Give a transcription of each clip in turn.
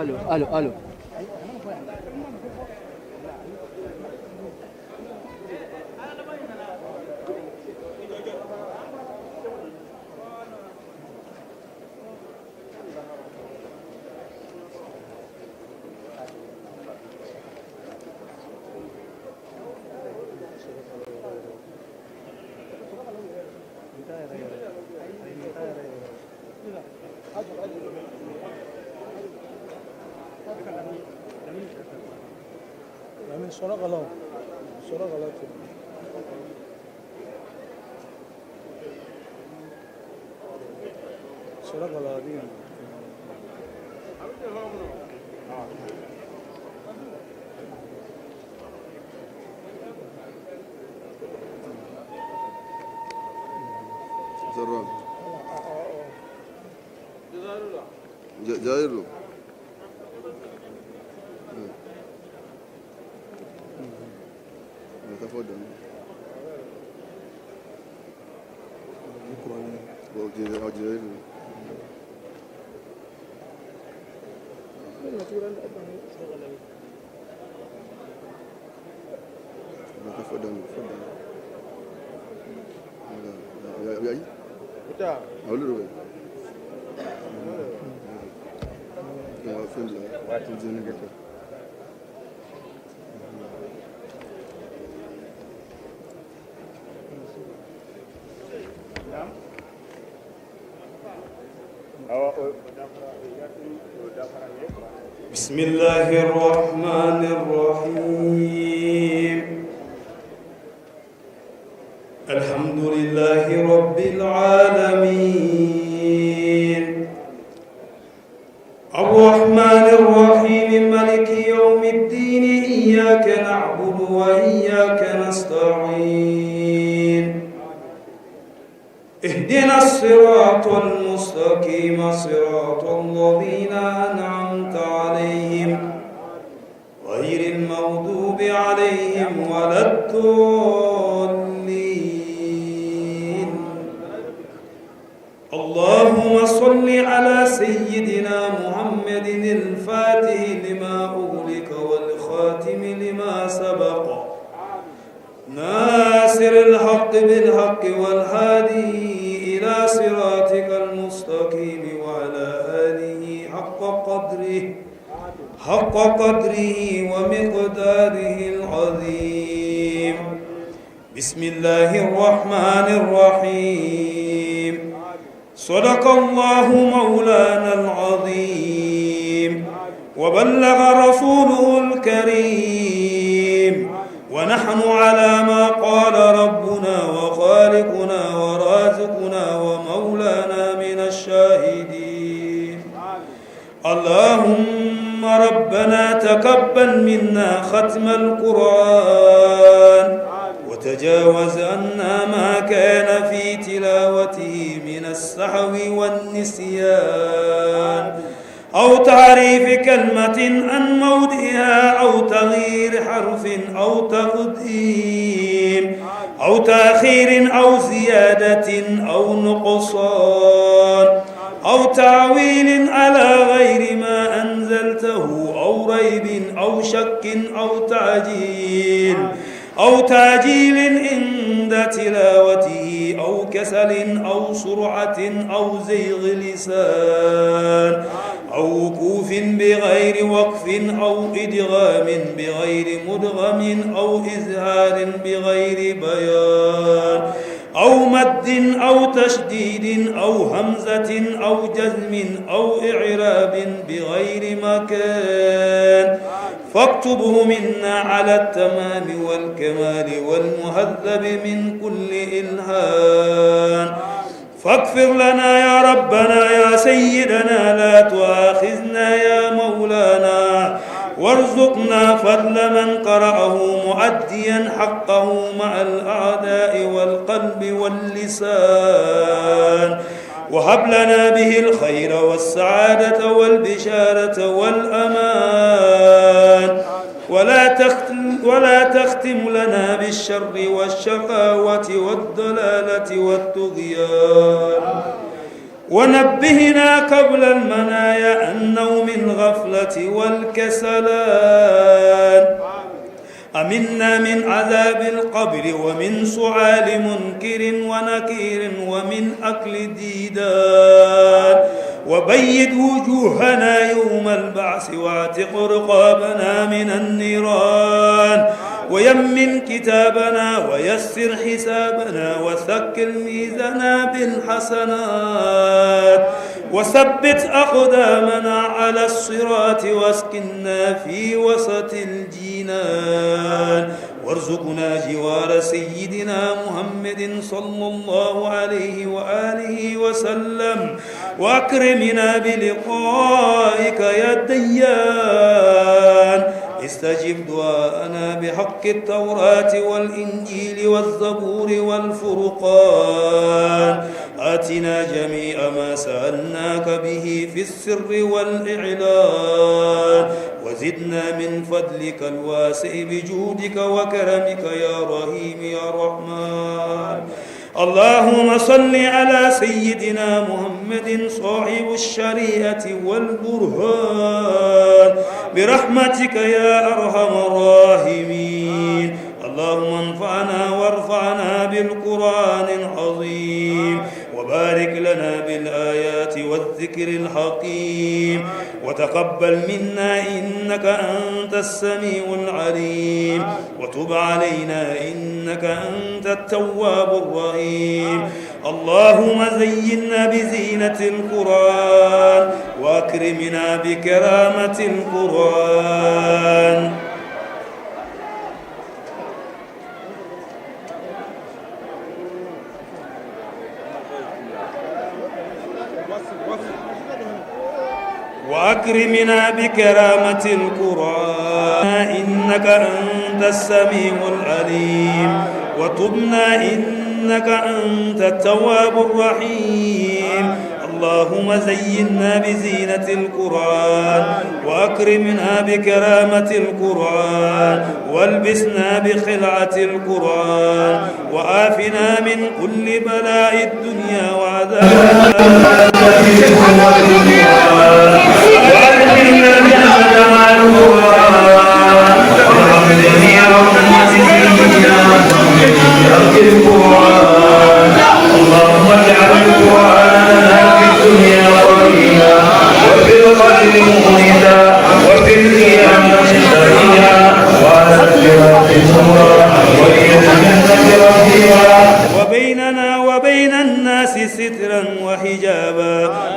Allo, allo, allo. Jazairlo. بسم الله الرحمن الرحيم. الحمد لله رب العالمين. الرحمن الرحيم، مالك يوم الدين، إياك نعبد وإياك نستعين. اهدنا الصراط المستقيم، صراط الذين أنعمت عليهم غير المغضوب عليهم ولا الضالين. اللهم صل على سيدنا محمد الفاتح لما أغلق والخاتم لما سبق، ناصر الحق بالحق والهادي إلى صراطك المستقيم وعلى آله حق قدره حق قدره ومقداره العظيم. بسم الله الرحمن الرحيم. صدق الله مولانا العظيم وبلغ رسوله الكريم، ونحن على ما قال ربنا وخالقنا ورازقنا ومولانا من الشاهدين. اللهم ربنا تقبل منا ختم القرآن وتجاوز عنا ما كان في تلاوته من السهو والنسيان أو تعريف كلمة عن موضعها أو تغيير حرف أو تقديم أو تأخير أو زيادة أو نقصان أو تعويل على غير ما أنزلته أو ريب أو شك أو تعجيل عند تلاوته أو كسل أو سرعة أو زيغ لسان أو وقوف بغير وقف أو إدغام بغير مدغم أو إزهار بغير بيان أو مد أو تشديد أو همزة أو جزم أو إعراب بغير مكان. فاكتبه منا على التمام والكمال والمهذب من كل إلهان. فاغفر لنا يا ربنا يا سيدنا، لا تؤاخذنا يا مولانا، وارزقنا فضل من قرأه مؤديا حقه مع الأعداء والقلب واللسان، وهب لنا به الخير والسعادة والبشارة والأمان، ولا تختم لنا بالشر والشقاوة والضلالة والطغيان. ونبهنا قبل المنايا عن نوم الغفلة والكسلان. أمنا من عذاب القبر ومن سعال منكر ونكير ومن أكل ديدان. وبيد وجوهنا يوم البعث واعتق رقابنا من النيران. ويمن كتابنا ويسر حسابنا وثقل ميزانا بالحسنات. وثبت أقدامنا على الصراط واسكننا في وسط الجنان. وارزقنا جوار سيدنا محمد صلى الله عليه وآله وسلم، وأكرمنا بلقائك يا ديان. استجب دعاءنا بحق التوراة والإنجيل والزبور والفرقان. آتنا جميع ما سألناك به في السر والإعلان، وزدنا من فضلك الواسع بجودك وكرمك يا رحيم يا رحمن. اللهم صل على سيدنا محمد صاحب الشريعة والبرهان برحمتك يا أرحم الراحمين. اللهم انفعنا وارفعنا بالقرآن العظيم، وبارك لنا بالآيات والذكر الحكيم، وتقبل منا إنك أنت السميع العليم، وتب علينا إنك أنت التواب الرحيم. اللهم زينا بزينة القرآن، وأكرمنا بكرامة القرآن. وأكرمنا بكرامة القرآن إنك أنت السميع العليم، وتبنا إنك أنت التواب الرحيم. اللهم زينا بزينة القرآن، وأكرمنا بكرامة القرآن، والبسنا بخلعة القرآن، وآفنا من كل بلاء الدنيا وعذاب اللهم اجعل القرآن لنا في الدنيا قرينا، وفي القبر مؤنسا، وفي القيامة شهيدا، وعلى الصراط نورا، وإلى الجنة رفيقا. وبيننا وبين الناس سترا وحجابا،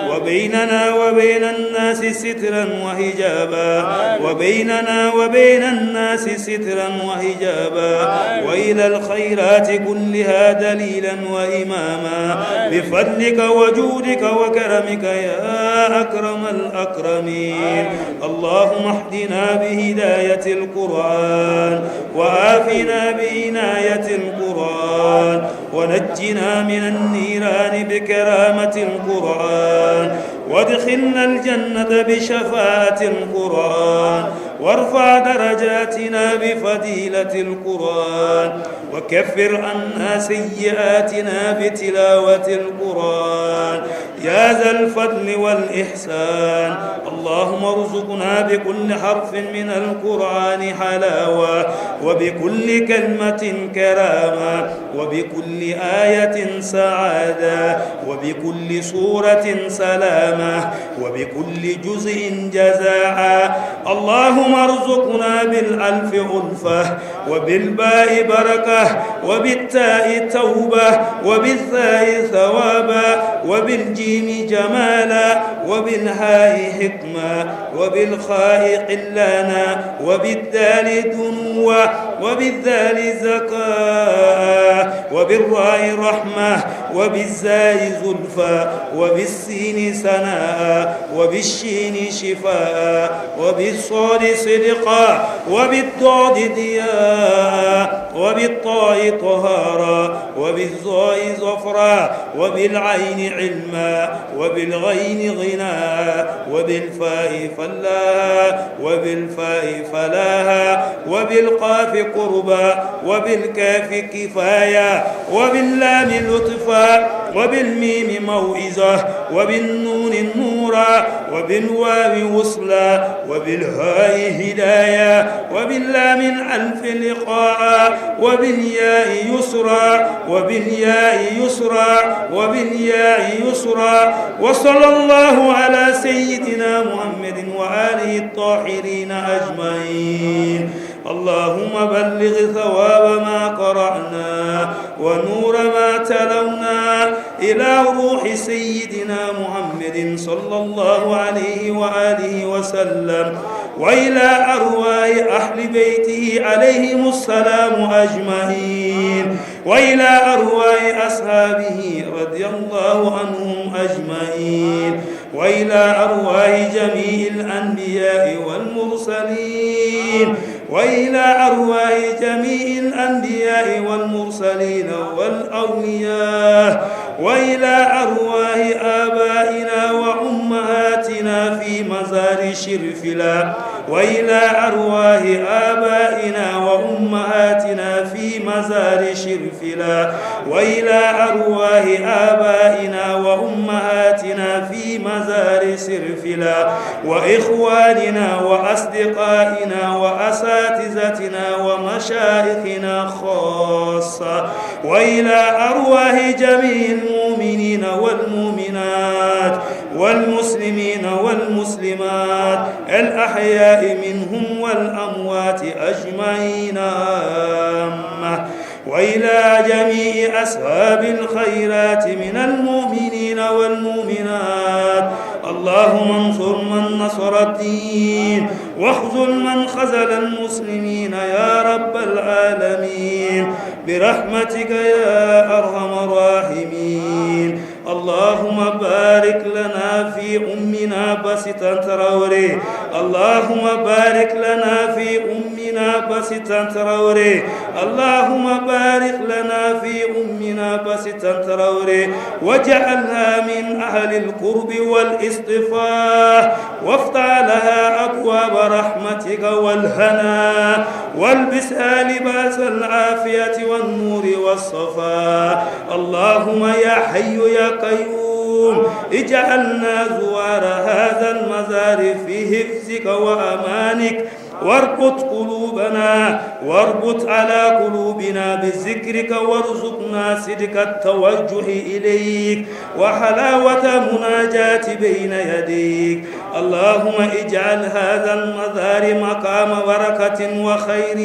وبيننا وبين الناس سترا وحجابا، وبيننا وبين الناس سترا وحجابا، وإلى الخيرات كلها دليلا وإماما، بفضلك وجودك وكرمك يا أكرم الأكرمين. اللهم اهدنا بهداية القرآن، وآفنا بعناية القرآن، ونجنا من النيران بكرامة القرآن، وادخلنا الجنة بشفاعة القرآن، وارفع درجاتنا بفضيلة القرآن، وكفر عنا سيئاتنا بتلاوة القرآن يا ذا الفضل والإحسان. اللهم ارزقنا بكل حرف من القرآن حلاوة، وبكل كلمة كرامة، وبكل آية سعادة، وبكل سورة سلامة، وبكل جزء جزاء. اللهم ارزقنا بالألف ألفة، وبالباء بركة، وبالتاء توبة، وبالثاء ثوابا، وبالجيم جمالا، وبالهاء حكمة، وبالخاء قلانا، وبالدال دنوا، وبالذال زكاء، وبالراء رحمة، وبالزاء زلفى، وبالسين سناء، وبالشين شفاء، وبالصاد صدقا، وبالضاد ضياء، وبالطاء طهارا، وبالظاء ظفرا، وبالعين علما، وبالغين غناء، وبالفاء فلاها، وبالفاء فلاها، وبالقاف قربا، وبالكاف كفاية، وباللام لطفا، نورا، وبالميم موعظة، وبالنون نورا، وبالواو وصلا، وبالهاء هداية، وباللام ألف لقاء، وبالياء يسرا، وبالياء يسرا، وبالياء يسرا. وصلى الله على سيدنا محمد وآله الطاهرين أجمعين. اللهم بلغ ثواب ما قرأنا ونور ما تلونا إلى روح سيدنا محمد صلى الله عليه وآله وسلم، وإلى أرواح أهل بيته عليهم السلام أجمعين، وإلى أرواح أصحابه رضي الله عنهم أجمعين، وإلى أرواح جميع الأنبياء والمرسلين، وإلى أرواح جميع الأنبياء والمرسلين والأولياء، وإلى أرواح آبائنا وأمهاتنا في مزار شرفلا، وإلى أرواح آبائنا وأمهاتنا في مزار شرفلا، وإلى أرواح آبائنا وأمهاتنا في مزار سرفلا، وإخواننا وأصدقائنا وأساتذتنا ومشايخنا خاصة، وإلى أرواح جميع المؤمنين والمؤمنات والمسلمين والمسلمات الأحياء منهم والأموات أجمعين عامة، وإلى جميع أصحاب الخيرات من المؤمنين والمؤمنات. اللهم انصر من نصر الدين، واخذل من خذل المسلمين يا رب العالمين، برحمتك يا أرحم الراحمين. اللهم بارك لنا في أمنا بسيطة تراوري، اللهم بارك لنا في أمنا بسيطة تراوري، اللهم بارك لنا في أمنا بسيطة تراوري، واجعلها من أهل القرب والاصطفاء، وافتح لها أبواب رحمتك والهنا، والبسها لباس العافية والنور والصفاء. اللهم يا حي يا قيوم اجعلنا زوار هذا المزار في حفظك وأمانك، واربط قلوبنا واربط على قلوبنا بذكرك، وارزقنا صدق التوجه إليك وحلاوة مناجاة بين يديك. اللهم اجعل هذا المزار مقام بركة وخير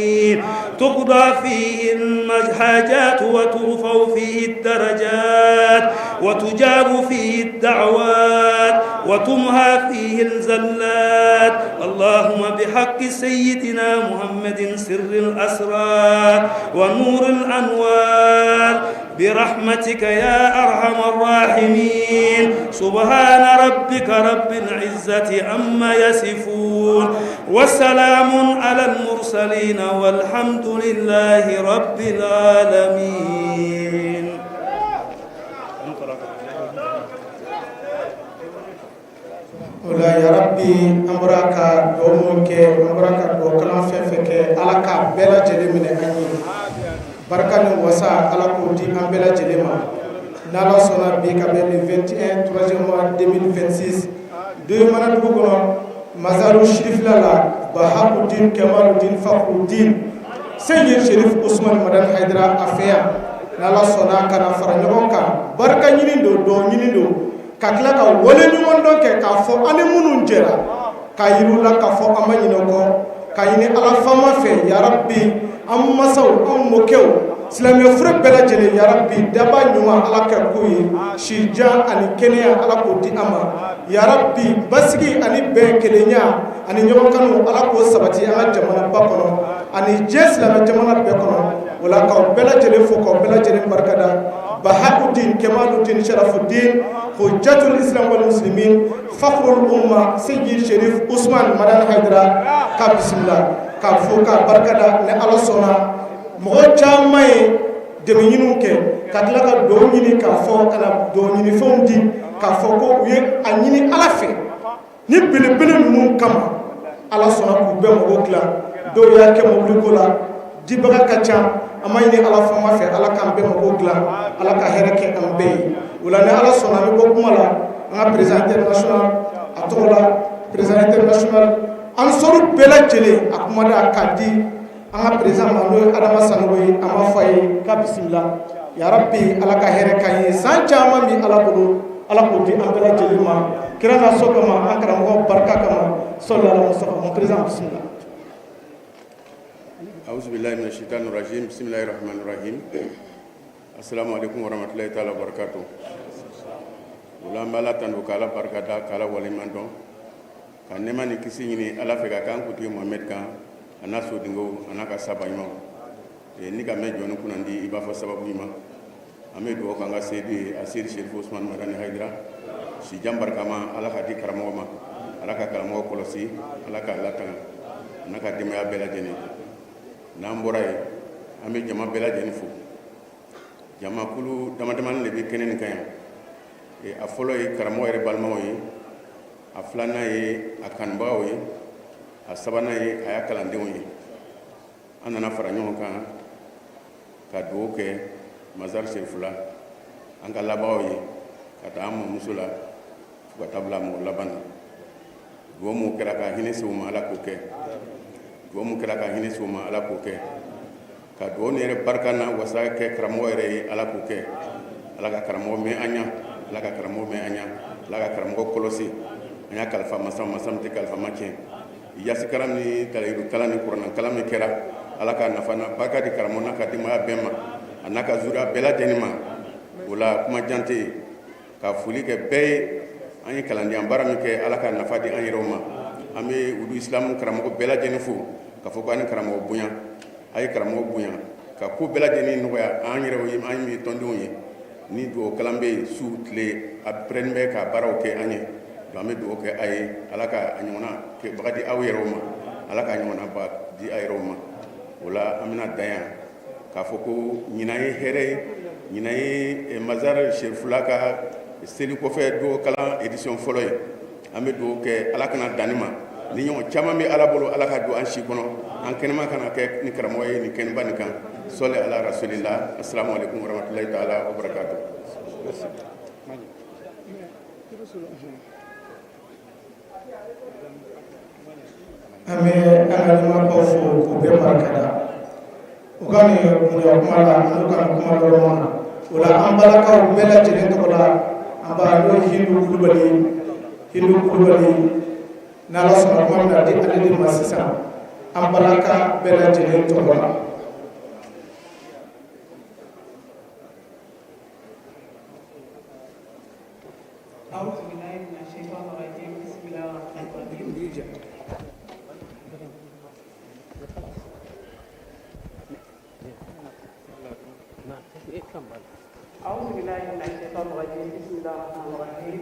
تقضى فيه الحاجات، وترفع فيه الدرجات، وتجاب فيه الدعوات، وتمحى فيه الزلات. اللهم بحق سيدنا محمد سر الأسرار ونور الأنوار، برحمتك يا أرحم الراحمين. سبحان ربك رب العزة عما يصفون، وسلام على المرسلين، والحمد لله رب العالمين. O la yarabi, an bɔra ka dugawu minnu kɛ, an bɔra ka dugawu kalan fɛn fɛn kɛ, Ala k'a bɛɛ lajɛlen minɛ an ye. Barika ni wasa, Ala k'o di an bɛɛ lajɛlen ma. N'Ala sɔnna, bi ka bɛn le 21 troisième mois 2026, Doyomana dugu kɔnɔ, Mazaru Sirifila la, Bahakudin Kemaludin Fakrudin Seyid Sherif Usman Madani Haidara a fɛ yan, n'Ala sɔnna, ka na fara ɲɔgɔn kan, barika ɲini don, dɔn ɲini don, ka tila ka wale ɲuman dɔn kɛ, k'a fɔ an ni minnu jɛra, k'a yir'u la k'a fɔ an ma ɲinɛ kɔ, ka ɲini Ala fama fɛ, yarabi, an masaw, an mɔkɛw, silamɛ fure bɛɛ lajɛlen, yarabi, daba ɲuman Ala ka k'u ye, sijan ani kɛnɛya Ala k'o di an ma, yarabi, basigi ani bɛn, kelenya ani ɲɔgɔn kanu, Ala k'o sabati an ka jamanaba kɔnɔ ani diɲɛ silamɛ jamana bɛɛ kɔnɔ. O la, k'aw bɛɛ lajɛlen fo, k'aw bɛɛ lajɛlen barikada. Bahauddin Kemaluddin Sharafuddin Hujjatul Islam wal Muslimin Fakhrul Umma Sayyid Sherif Usman Madani Haidara ka bisimila, k'a fo, k'a barikada. Ni Ala sɔnna, mɔgɔ caman ye dɛmɛ ɲiniw kɛ, ka tila ka dugawu ɲini, k'a fɔ ka na dugawu ɲini fɛnw di, k'a fɔ ko u ye a ɲini Ala fɛ ni belebele ninnu kama. Ala sɔnna k'u bɛɛ mago dilan. Dɔw y'a kɛ mobiliko la, dibaga ka ca. An b'a ɲini Ala faama fɛ, Ala k'an bɛɛ mago dilan, Ala ka hɛrɛ kɛ an bɛɛ ye. O la, ni Ala sɔnna, an bɛ bɔ kuma la an ka président international a tɔgɔ la, président international Ansɔru bɛɛ lajɛlen, a kuma da k'a di an ka président ma, n'o ye Adama Sanogo ye. An b'a fɔ a ye k'a bisimila. Yarabi, Ala ka hɛrɛ k'an ye. San caman min Ala bolo, Ala k'o di an bɛɛ lajɛlen ma, kira n'a so kama, an karamɔgɔ barika kama, sɔli ala Mustafa. Mon président, bisimila. أعوذ بالله من الشيطان الرجيم، بسم الله الرحمن الرحيم. السلام عليكم ورحمة الله تعالى وبركاته. O la, an bɛ Ala tando, k'Ala barika da, k'Ala waleɲuman dɔn, ka nɛɛma ni kisi ɲini Ala fɛ ka k'an kuntigi Mohamed kan, a n'a sodenw, a n'a ka saba ɲumanw. Ni ka mɛn jɔnni kunnandi, i b'a fɔ sababu ɲuman. An bɛ dugawu k'an ka seyidu ye, a Seyidi Serifu Usumani Madani Hayidara. Sijan barikama, Ala ka di karamɔgɔ ma, Ala ka karamɔgɔ kɔlɔsi, Ala k'a latanga, a n'a ka denbaya bɛɛ lajɛlen. N'an bɔra yen, an bɛ jama bɛɛ lajɛlen fo. Jamakulu dama damani de bɛ kɛnɛ nin kan yan. A fɔlɔ ye karamɔgɔ yɛrɛ balimaw ye, a filanan ye a kanubagaw ye, a sabanan ye a y'a kalandenw ye. An nana fara ɲɔgɔn kan ka dugawu kɛ Mazari Serifula, an ka labagaw ye, ka taa an mɔmuso la fo ka taa bila mɔgɔ laban na. Dugawu mun kɛra ka hinɛ se u ma, Ala k'o kɛ. Dugawu mun kɛra ka hinɛ se u ma, Ala k'o kɛ. Ka dugawu nin yɛrɛ barika na wasa kɛ karamɔgɔ yɛrɛ ye, Ala k'o kɛ. Ala ka karamɔgɔ mɛn an ɲa, Ala ka karamɔgɔ mɛn an ɲa, Ala ka karamɔgɔ kɔlɔsi. An y'a kalifa masa, masa min tɛ kalifa ma tiɲɛ. Yasikalan ni dalayiru kalan ni kuranna kalan min kɛra, Ala ka nafa n'a barika di karamɔgɔ n'a ka denbaya bɛɛ ma, a n'a ka zuriya bɛɛ lajɛlen ma. O la, kuma jan tɛ yen, ka foli kɛ bɛɛ ye. An ye kalandenya baara min kɛ, Ala ka nafa di an yɛrɛw ma. An bɛ olu isilamu karamɔgɔ bɛɛ lajɛlen fo ka fɔ ko an ni karamɔgɔ bonya, a ye karamɔgɔ bonya ka ko bɛɛ lajɛlen nɔgɔya an yɛrɛw ye. An ye tɔndenw ye, ni dugawu kalan bɛ yen, su tile, a pɛrɛn bɛ ka baaraw kɛ an ye. Donc an bɛ dugawu kɛ a ye, Ala ka a ɲɔgɔnna kɛbaga di aw yɛrɛw ma, Ala ka ɲɔgɔnna ba di a yɛrɛw ma. O la, an bɛna dan yan k'a fɔ ko ɲinan ye hɛrɛ ye. Ɲinan ye Mazari Serifula ka seli kɔfɛ dugawu kalan édition fɔlɔ ye. An bɛ dugawu kɛ, Ala kana dan nin ma. Ni ɲɔgɔn caman bɛ Ala bolo, Ala ka don an si kɔnɔ, an kɛnɛma kana kɛ ni karamɔgɔ ye nin kɛnɛba nin kan. Sɔli ala rasulillah. Assalamu alaikum warahmatullahi ta'ala wabarakatuh. An bɛ an ka ɲɛmɔgɔw fo k'u bɛɛ barika da u ka nin bonya kuma la, n'u ka nin kuma lɔrɔma na. O la, an balakaw bɛɛ lajɛlen tɔgɔ la, an b'a n'o ye Hindu Kulubali, Hindu Kulubali, n'Ala sɔnna, kuma bɛna di ale de ma sisan, an balaka bɛɛ lajɛlen tɔgɔ la. أعوذ بالله من الشيطان الرجيم، بسم الله الرحمن الرحيم. أعوذ بالله من الشيطان الرجيم، بسم الله الرحمن الرحيم.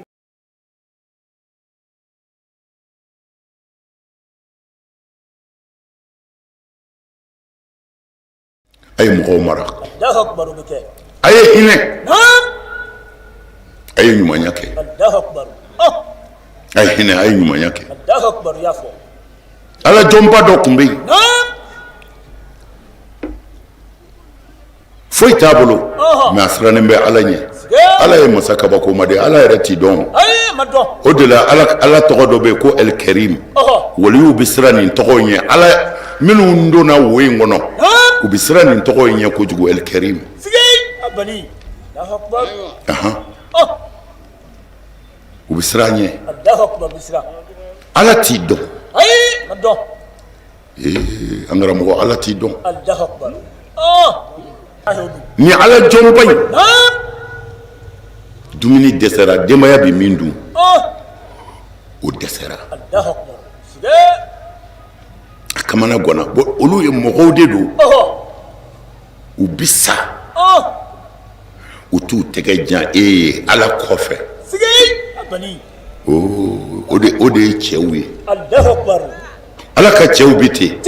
A ye mɔgɔw mara, a ye hinɛ, a ye ɲumanya kɛ, a ye hinɛ, a ye ɲumanya kɛ. Ala jɔnba dɔ tun bɛ yen, foyi t'a bolo, mais a sirannen bɛ Ala ɲɛ. Ala ye masa kabakoma de, Ala yɛrɛ t'i dɔn. O de la, Ala tɔgɔ dɔ bɛ yen ko Ɛlkɛrim. Waliyuw bɛ siran nin tɔgɔ in ɲɛ. Ala minnu donna wo in kɔnɔ, u bɛ siran nin tɔgɔ in ɲɛ kojugu, Ɛlkɛrim. U bɛ siran ɲɛ. Ala t'i dɔn. Ee, an karamɔgɔ, Ala t'i dɔn. Ni Ala jɔnba in, dumuni dɛsɛra, denbaya bɛ min dun, o dɛsɛra, a kamana ganna. Bon, olu ye mɔgɔw de don, u bi sa, u t'u tɛgɛ jan e ye Ala kɔfɛ. O de ye cɛw ye. Ala ka cɛw bi ten,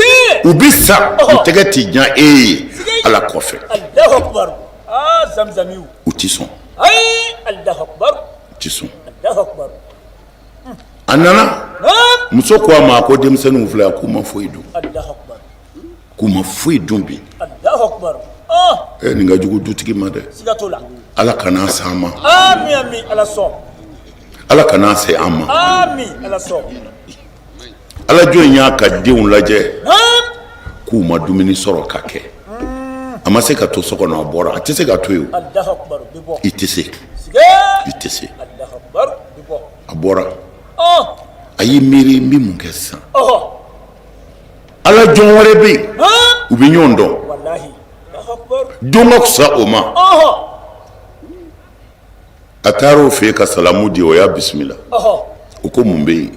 u bi sa, u tɛgɛ ti jan e ye Ala kɔfɛ. U ti sɔn, u ti sɔn. A nana, muso ko a ma ko denmisɛnninw filɛ, k'u ma foyi dun, k'u ma foyi dun bi. Ɛ, nin ka jugu dutigi ma dɛ. Ala kana s'an ma. Ala kana se an ma. Ala jɔn in y'a ka denw lajɛ k'u ma dumuni sɔrɔ ka kɛ, a ma se ka to so kɔnɔ, a bɔra. A tɛ se ka to yen, i tɛ se, i tɛ se. A bɔra, a y'i miiri, n bɛ mun kɛ sisan? Ala jɔn wɛrɛ bɛ yen, u bɛ ɲɔgɔn dɔn, don ka fisa o ma. A taara o fɛ yen ka salamu di, o y'a bisimila. O ko mun bɛ yen?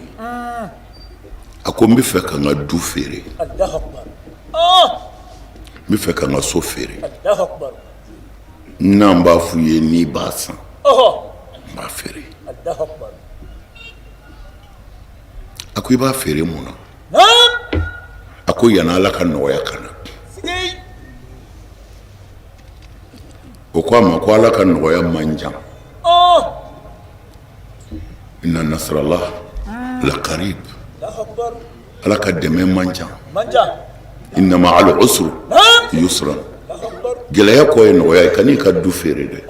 A ko n bɛ fɛ ka n ka du feere, n bɛ fɛ ka n ka so feere. N'an b'a f'u ye n'i b'a san, n b'a feere. A ko i b'a feere mun na? A ko yanni Ala ka nɔgɔya ka na. O ko a ma ko Ala ka nɔgɔya man jan. Inna nasrallah la qarib, Ala ka dɛmɛ man jan. Inna ma'al usri yusran, gɛlɛya kɔ ye nɔgɔya ye. Kan'i ka du feere dɛ,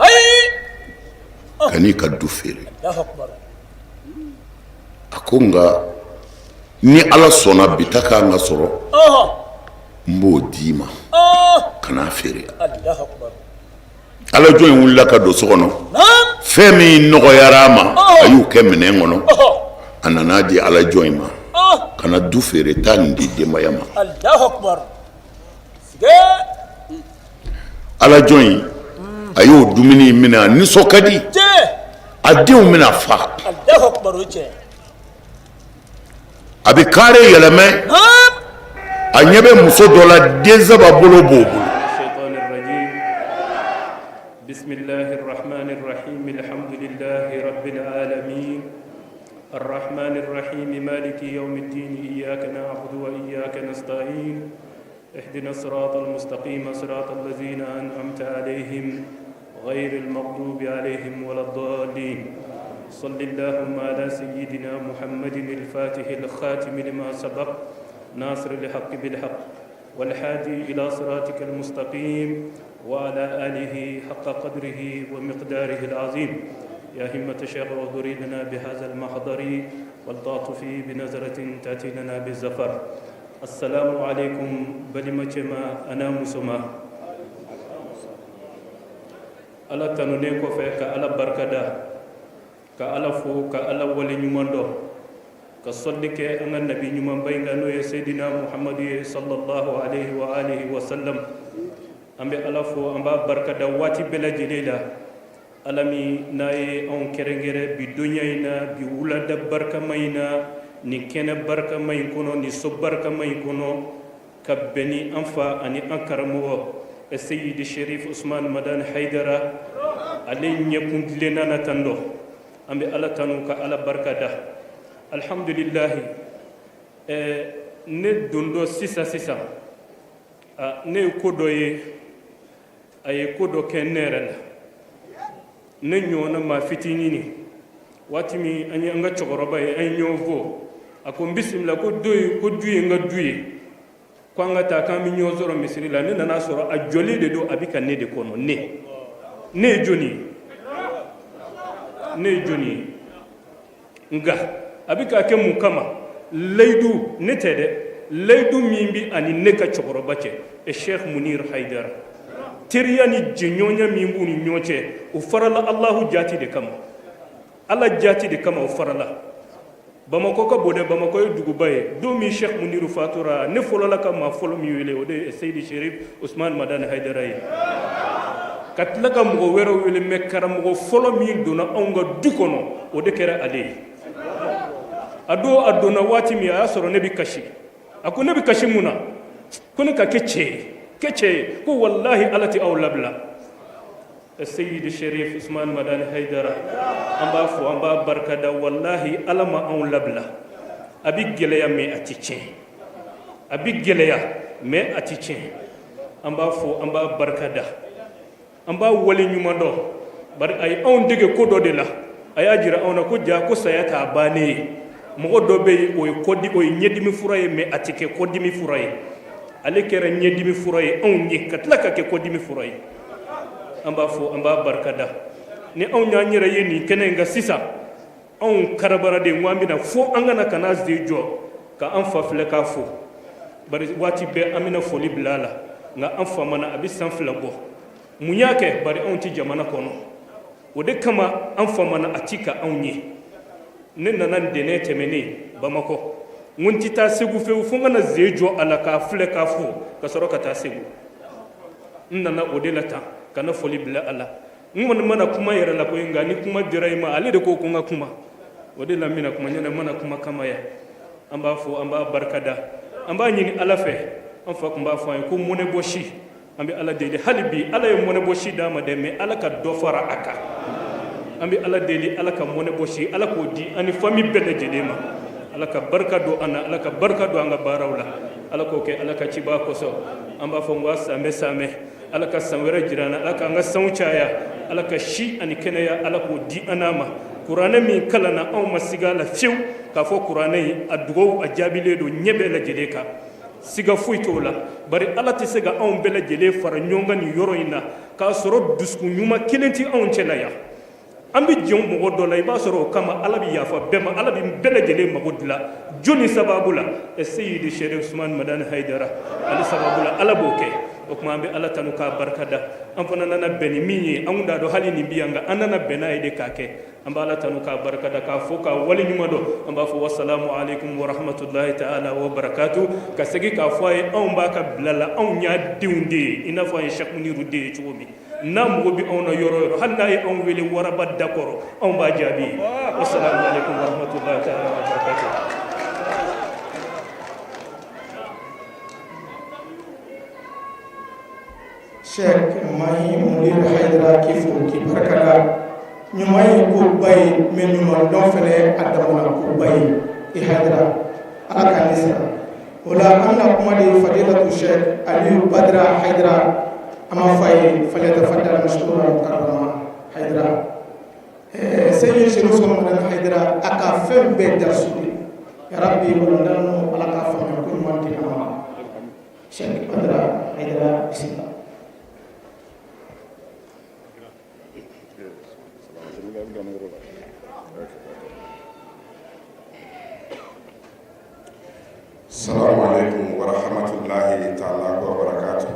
kan'i ka du feere. A ko nka ni Ala sɔnna bi ta kan ka sɔrɔ, n b'o d'i ma, kan'a feere. Ala jɔn in wulila ka don so kɔnɔ, fɛn min nɔgɔyara a ma, a y'o kɛ minɛn kɔnɔ, a nana di ala jɔn in ma. Kana du feere, taa nin di denbaya ma. Ala jɔn in a y'o dumuni minɛ, a nisɔn ka di, a denw bɛna fa. A bɛ kare yɛlɛmɛ, a ɲɛ bɛ muso dɔ la, den saba bolo b'o bolo. الرحمن الرحيم مالك يوم الدين إياك نعبد وإياك نستعين اهدنا الصراط المستقيم صراط الذين أنعمت عليهم غير المغضوب عليهم ولا الضالين صل اللهم على سيدنا محمد الفاتح الخاتم لما سبق ناصر الحق بالحق والحادي إلى صراطك المستقيم وعلى آله حق قدره ومقداره العظيم يا همة الشيخ اغضري لنا بهذا المحضر والتعطفي بنظرة تأتي لنا بالزفر السلام عليكم balimacɛ ma an'a musoma. Ala tanunen kɔfɛ, ka Ala barikada, ka Ala fo, ka Ala wale ɲuman dɔn, ka sɔli kɛ an ka nabi ɲumanba in kan, n'o ye Seyidina Muhamadu ye, sallallahu alaihi wa alihi wa sallam. An bɛ Ala fo, an b'a barikada waati bɛɛ lajɛlen la. Ala min n'a ye anw kɛrɛnkɛrɛn bi donya in na, bi wulada barikama in na, nin kɛnɛ barikama in kɔnɔ, nin so barikama in kɔnɔ, ka bɛn ni an fa ani an karamɔgɔ Seyidi Sherif Usman Madani Hayidara, ale ɲɛkun tilenna na tan dɔ. An bɛ Ala tanu ka Ala barika da. Alihamudulilahi, ne don dɔ sisan sisan, ne ye ko dɔ ye, a ye ko dɔ kɛ ne yɛrɛ la. Ne ɲɔgɔnna maa fitinin nin, waati min an ye an ka cɛkɔrɔba ye, an ye ɲɔgɔn fo, a ko n bisimila, ko du ye, ko du ye n ka du ye, ko an ka taa, k'an bɛ ɲɔgɔn sɔrɔ misiri la. Ne nana sɔrɔ a jɔlen de don, a bɛ ka ne de kɔnɔ. Ne ye jɔni ye? Ne ye jɔni ye? Nka a bɛ k'a kɛ mun kama? Layidu ne tɛ dɛ, layidu min bɛ ani ne ka cɛkɔrɔba cɛ, e Sheikh Munir Haidara, teriya ni jɛɲɔgɔnya min b'u ni ɲɔgɔn cɛ, o farala Alahu jati de kama, Ala jati de kama o farala. Bamakɔ ka bon dɛ, Bamakɔ ye duguba ye. Don min Sheikh Muniru fatura, ne fɔlɔla ka maa fɔlɔ min wele, o de ye Seyidi Sherif Usman Madani Haidara ye, ka tila ka mɔgɔ wɛrɛw wele, mais karamɔgɔ fɔlɔ min donna anw ka du kɔnɔ, o de kɛra ale ye. A don, a donna waati min, a y'a sɔrɔ ne bɛ kasi. A ko ne bɛ kasi mun na? Ko ne ka kɛ cɛ ye, kɛ cɛ ye, ko walahi Ala tɛ aw labila. Seyidi Sherif Usman Madani Haidara, an b'a fo, an b'a barikada. Walahi Ala ma anw labila. A bɛ gɛlɛya, mais a tɛ tiɲɛ. A bɛ gɛlɛya, mais a tɛ tiɲɛ. An b'a fo, an b'a barikada, an b'a wale ɲuman dɔn, bari a ye anw dege ko dɔ de la. A y'a jira anw na ko ja ko saya t'a bannen ye. Mɔgɔ dɔ bɛ yen, o ye kɔdi, o ye ɲɛdimi fura ye, mais a tɛ kɛ kɔdimi fura ye. Ale kɛra ɲɛdimi fura ye anw ye, ka tila ka kɛ kɔdimi fura ye. An b'a fo, an b'a barikada. Ni anw y'an yɛrɛ ye nin kɛnɛ in kan sisan, anw karabara de ko an bɛna fo an ka na ka na ze jɔ ka an fa filɛ k'a fo. Bari waati bɛɛ an bɛna foli bila a la, nka an famana a bɛ san 2 bɔ. Mun y'a kɛ? Bari anw tɛ jamana kɔnɔ, o de kama an famana a ti ka anw ye. Ne nana ntɛnɛn tɛmɛnen Bamakɔ, n ko n tɛ taa Segu fewu fo n ka na ze jɔ a la k'a filɛ k'a fo ka sɔrɔ ka taa Segu. N nana o de la tan ka na foli bila a la. N kɔni ma na kuma yɛrɛ la koyi, nka ni kuma dira i ma, ale de ko ko n ka kuma, o de la n bɛna kuma. Ɲɛna n ma na kuma kama yan. An b'a fo, an b'a barikada, an b'a ɲini Ala fɛ. An fa tun b'a fɔ an ye ko mɔnɛbɔsi, an bɛ Ala deli hali bi, Ala ye mɔnɛbɔsi d'an ma dɛ, mais Ala ka dɔ fara a kan. An bɛ Ala deli, Ala ka mɔnɛbɔsi, Ala k'o di an ni famille bɛɛ lajɛlen ma. Ala ka barika don an na, Ala ka barika don an ka baaraw la, Ala k'o kɛ Ala ka ciba kosɔn. An b'a fɔ n ko a sanbɛ sanbɛ, Ala ka san wɛrɛ jira an na, Ala k'an ka sanw caya, Ala ka si ani kɛnɛya, Ala k'o di an n'a ma. Kuranɛ min kalanna, anw ma siga a la fiyewu k'a fɔ kuranɛ in a dugawu a jaabilen don ɲɛ bɛɛ lajɛlen kan, siga foyi t'o la. Bari Ala tɛ se ka anw bɛɛ lajɛlen fara ɲɔgɔn kan nin yɔrɔ in na k'a sɔrɔ dusukun ɲuman kelen tɛ anw cɛla yan. An bɛ jɛn mɔgɔ dɔ la, i b'a sɔrɔ o kama Ala bɛ yafa bɛɛ ma, Ala bɛ bɛɛ lajɛlen mago dilan. Jɔnni sababu la? Seyidi Sɛrifu Usumani Madani Hayidara, ale sababu la Ala b'o kɛ. O tuma an bɛ Ala tanu k'a barika da. An fana nana bɛn ni min ye, an tun t'a dɔn hali nin bɛ yan, nka an nana bɛn n'a ye de k'a kɛ. An bɛ Ala tanu k'a barika da, k'a fo, k'a wale ɲuman dɔn. An b'a fɔ wasalamu aleykum warahmatulahi taala wa barakatu. Ka segin k'a fɔ a ye, anw b'a ka bila la, anw y'a denw de ye, i n'a fɔ an ye Sɛki Muniru den ye cogo min. N'a mago bɛ anw na yɔrɔ o yɔrɔ, hali n'a ye anw wele waraba da kɔrɔ, anw b'a jaabi. Wasalamu aleykum warahmatulahi taala wa barakatu. Cheikh Mahi Muniru Hayidara, k'i fo k'i barikada. Ɲuman ye koba ye, mais ɲuman dɔn fɛnɛ a damana koba ye. I Hayidara, Ala k'a ni sara. O la an bɛna kuma di Fadilatu Cheikh Aliyu Badara Hayidara, an b'a fɔ a ye falyatafaddal mashkuran mukarrama. Hayidara, Seyidi Chérif Ousmane Madani Hayidara, a ka fɛn bɛɛ darisu de yarabi. Walanda ninnu, Ala k'a faamuya ko ɲuman di an ma. Cheikh Badara Hayidara, bisimila. Salamu alaikum wa rahmatullahi ta'ala wa barakatuh.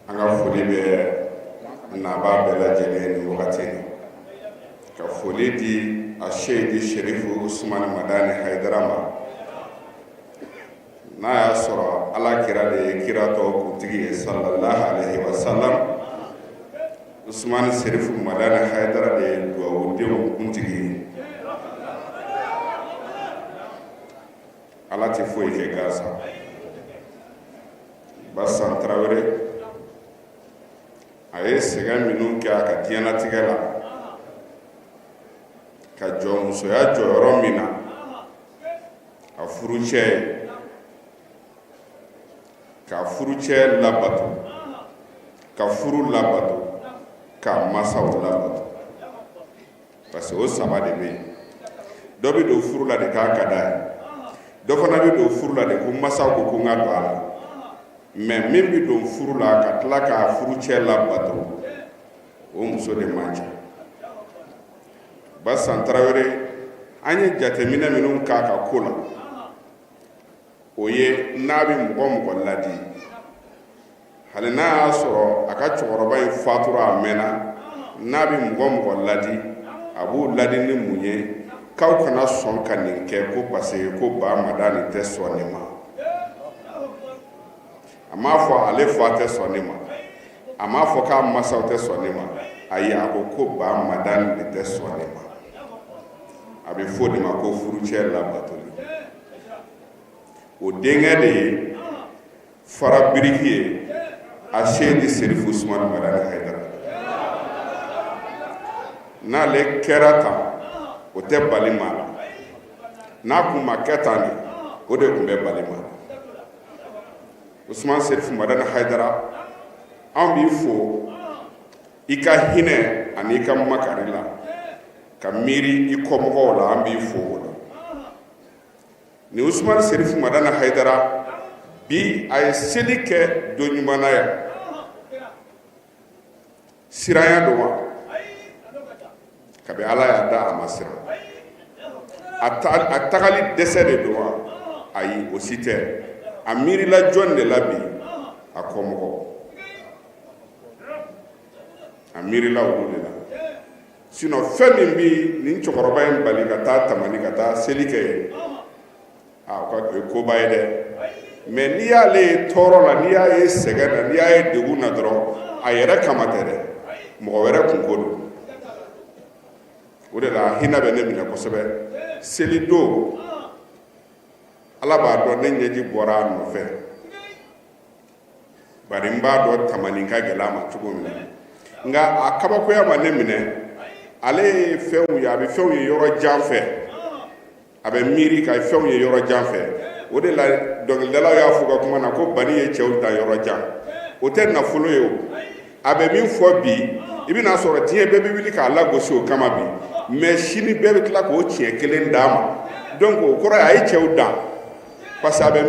An ka foli bɛ nabaa bɛɛ lajɛlen nin wagati in na. Ka foli di a Seyidi Serifu Usumani Madani Hayidara ma. N'a y'a sɔrɔ Ala kira de ye kira tɔw kuntigi ye sallallahu alaihi wa sallam, Usumani Serifu Madani Hayidara de ye dugawudenw kuntigi ye. Ala tɛ foyi kɛ gansan. Basan Tarawele, a ye sɛgɛn minnu kɛ a ka diɲɛlatigɛ la ka jɔ musoya jɔyɔrɔ min na a furucɛ ye, ka furucɛ labato, ka furu labato, ka masaw labato, parce que o saba de bɛ yen. Dɔ bɛ don furu la de k'a ka d'a ye, dɔ fana bɛ don furu la de ko masaw ko ko n ka don a la. Mais min bɛ don furu la ka tila k'a furucɛ labato, o muso de man ca. Basan Tarawele, an ye jateminɛ minnu k'a ka ko la, o ye n'a bɛ mɔgɔ mɔgɔ ladi, hali n'a y'a sɔrɔ a ka cɛkɔrɔba in fatura a mɛnna, n'a bɛ mɔgɔ mɔgɔ ladi, a b'u ladi ni mun ye? K'aw kana sɔn ka nin kɛ, ko parce que ko Ba Madani tɛ sɔn nin ma. A m'a fɔ ale fa tɛ sɔn nin ma, a m'a fɔ k'a masaw tɛ sɔn nin ma, ayi, a ko ko Ba Madani de tɛ sɔn nin ma. A bɛ fɔ o de ma ko furucɛ labatoli. O denkɛ de ye fara biriki ye a Seyidi Serifu Usumani Madani Hayidara. N'ale kɛra tan, o tɛ bali maa la. N'a kun ma kɛ tan de, o de tun bɛ bali maa la. Usumani Serifu Madani Hayidara, anw b'i fo i ka hinɛ ani i ka makari la ka miiri i kɔmɔgɔw la, an b'i fo o la. Ni Usumani Serifu Madani Hayidara bi a ye seli kɛ don ɲuman na yan, siranya don wa? Kabi Ala y'a da a ma siran. A tagali dɛsɛ de don wa? Ayi, o si tɛ. A miirila jɔn de la bi? A kɔmɔgɔ, a miirila olu de la. Sinon fɛn min bɛ nin cɛkɔrɔba in bali ka taa Tamani ka taa seli kɛ yen, a o ka o ye koba ye dɛ. Mais n'i y'ale ye tɔɔrɔ la, n'i y'a ye sɛgɛn na, n'i y'a ye degun na dɔrɔn, a yɛrɛ kama tɛ dɛ, mɔgɔ wɛrɛ kunko don. O de la hinɛ bɛ ne minɛ kosɛbɛ selidon. Ala b'a dɔn ne ɲɛji bɔra a nɔfɛ, bari n b'a dɔn Tamani ka gɛlɛn a ma cogo min na. Nka a kabakoya ma ne minɛ. Ale ye fɛnw ye, a bɛ fɛnw ye yɔrɔ jan fɛ, a bɛ miiri ka fɛnw ye yɔrɔ jan fɛ. O de la dɔnkilidalaw y'a fɔ ka kuma na ko bani ye cɛw dan yɔrɔ jan. O tɛ nafolo ye o. A bɛ min fɔ bi, i bɛna sɔrɔ diɲɛ bɛɛ bɛ wuli k'a lagosi o kama bi, mais sini bɛɛ bɛ tila k'o tiɲɛ kelen d'a ma. Donc o kɔrɔ ye a ye cɛw dan, parce que a bɛ